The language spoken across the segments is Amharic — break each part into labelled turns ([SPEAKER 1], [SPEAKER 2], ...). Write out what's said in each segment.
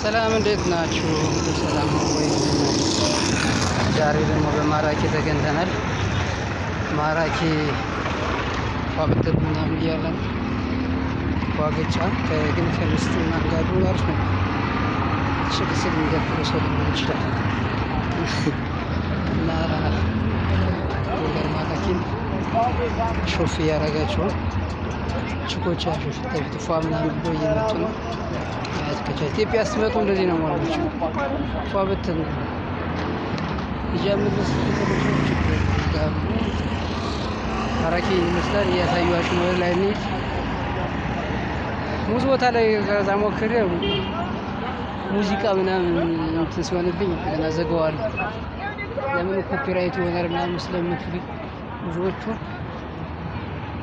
[SPEAKER 1] ሰላም እንዴት ናችሁ? ሰላም ነው ወይ? ዛሬ ደግሞ በማራኪ ተገኝተናል። ማራኪ ፏብትል ምናምን እያለን ፏግጫ ግን ከሚስቱ ምናምን ጋር ቢሆን አሪፍ ነው። ሽቅ ሲል የሚደብረው ሰው ሊኖር ይችላል። እና ጎንደር ማራኪን ሾፍ እያደረጋችሁ ችኮች ያሉ ፊት ለፊት ፏ ምናምን ብሎ እየመጡ ነው። ኢትዮጵያ ስትመጡ እንደዚህ ነው መሆናቸው። ፏ ብትን እያመለስ ማራኪ ይመስላል። እያሳዩዋችሁ ነው። ላይ እንሂድ። ሙዝ ቦታ ላይ ከዛ ሞክሬ ሙዚቃ ምናምን እንትን ሲሆንብኝ ገና ዘገዋለሁ። ለምን copyright ይሆናል ምናምን ስለምትሉ ብዙዎቹ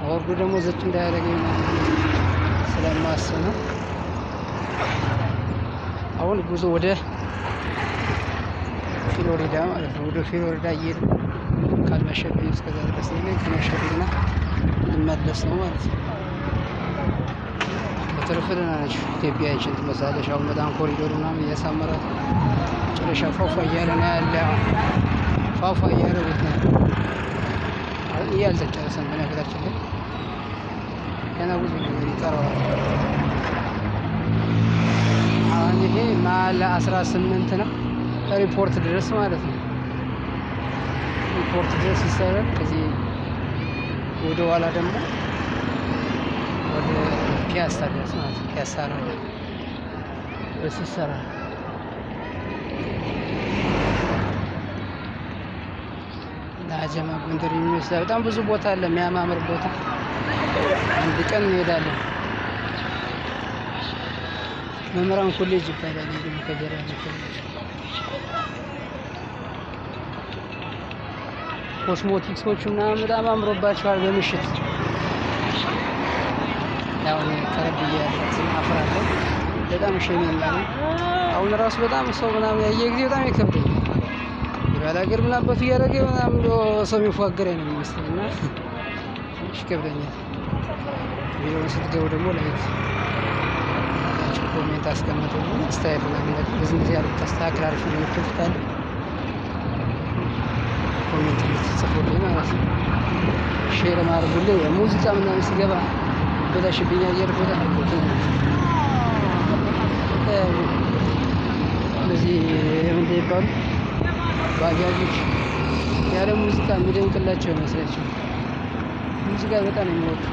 [SPEAKER 1] አወርዱ ደግሞ ዘጭ እንዳያደርገኝ ስለማስብ ነው። አሁን ጉዞ ወደ ፍሎሪዳ ማለት ነው። ወደ ፍሎሪዳ እየሄድን ካልመሸብኝ እስከዛ ድረስ ግን ከመሸብኝና ልመለስ ነው ማለት ነው። በተረፈ ደህና ነች ኢትዮጵያ፣ ይችን ትመስላለች። አሁን በጣም ኮሪደሩ ምናምን እያሳመራት መጨረሻ ፏፏ እያለ ነው ያለ። ፏፏ እያለ ቤት ነው አሁን ይሄ አልተጨረሰም። በነገራችን ላይ ገና ብዙ ነገር ይቀረዋል። አሁን ይሄ መሀል 18 ነው ሪፖርት ድረስ ማለት ነው። ሪፖርት ድረስ ይሰራል። ከዚህ ወደ ኋላ ደግሞ ወደ ፒያሳ ድረስ ማለት ነው። ፒያሳ አራዳ ድረስ ይሰራል። እና ጀማ ጎንደር የሚመስላል በጣም ብዙ ቦታ አለ፣ የሚያማምር ቦታ። አንድ ቀን እንሄዳለን። መምህራን ኮሌጅ ይባላል። ደግሞ ከጀርባ ያለው ኮሌጅ ኮስሞቲክሶቹ ምናምን በጣም አምሮባቸዋል በምሽት። ያው እኔ ቀረብ እያለ አፍራለሁ። በጣም ሸመኛ ነኝ። አሁን ራሱ በጣም ሰው ምናምን ያየ ጊዜ በጣም ይከብደኛል። የባላገር ምን አባቱ እያደረገ ምናምን ብሎ ሰው የሚፏገረኝ ነው የሚመስለኝ እና ትንሽ ይከብደኛል። ቪዲዮውን ስትገቡ ደግሞ like ያላችሁ comment አስቀምጡልኝ። አስተያየት ምናምን ነገር በዚህ ጊዜ ያሉት አስተካክል አሪፍ ነው የምትሉት ካለ comment እንድትጽፉልኝ ማለት ነው። share ማድረጉልኝ። ሙዚቃ ምናምን ሲገባ ይበላሽብኛል እያልኩ በጣም እነዚህ ምንድን ይባሉ ባጃጆች ያለ ሙዚቃ የሚደንቅላቸው ይመስላቸው። ሙዚቃ በጣም ነው የሚወዱ።